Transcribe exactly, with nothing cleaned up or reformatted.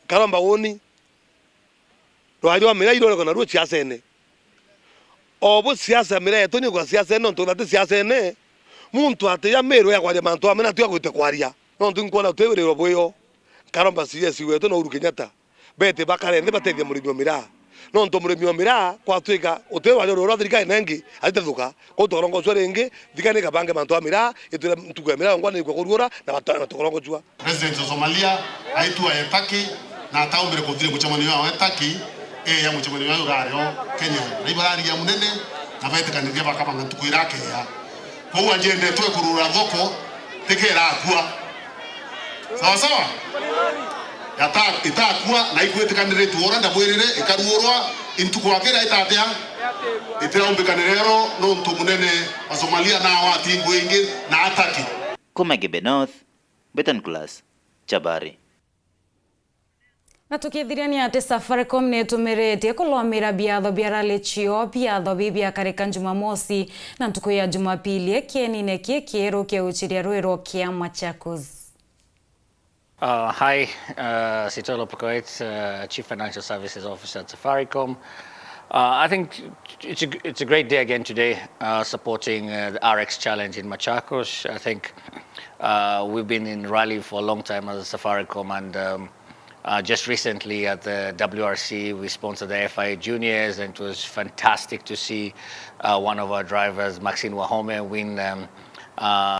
Karomba woni. Rwari rwa miraa iroreko naruo ciacene. O bu siasa miraa yetu ni kwa siasene, nontu na ti siasene, muntu atiya miru ya kwaria mantu amena tu agwite kwaria. Nontu inkwona twirwirwa bwio. Karomba C S wetu na Uhuru Kenyatta. Bete bakare nthi batethia murimi o miraa. Nontu murimi o miraa kwatwika uti rwari rwa thirikari nengi, arituthuka. Kwou tukorongocua ringi, thirikari ni kabange mantu a miraa, itwire ntuku ya miraa yongwa ni ikwa kuruura na bata-, na tukorongocua. President wa Somalia aitua etaki na ataumbire kuthire mucemanio wao etaki, e ya mucemanio wao urari o Kenya. Na ibararigia munene na betikaniria bakabanga ntuku irakea. Kwou anjendetwe kurura thoko, tikera akua. Sawa sawa? Yata-, itakua na ikwitikaniritie uria ndabwirire ikaruurwa intuku akira itatia? Itiraumbikane rero nontu munene wa Somalia na wati ngui ingi na ataki. Kuma Gebe North, Betan Class, Chabari. Na tukithirania ati Safaricom nitumiritie kulomira biatho bia rally cio, biatho biu biakarika Jumamosi na ntuku ya Jumapili kienine kii kieru kia uchiria rwiro kia Machakos. Uh, hi, uh, Sitolo Pakoit, uh, Chief Financial Services Officer at Safaricom. Uh, I think it's a, it's a great day again today, uh, supporting, uh, the R X Challenge in Machakos. I think, uh, we've been in rally for a long time as Safaricom, and, um, uh, just recently at the W R C, we sponsored the F I A Juniors, and it was fantastic to see, uh, one of our drivers, Maxine Wahome, win, um, uh,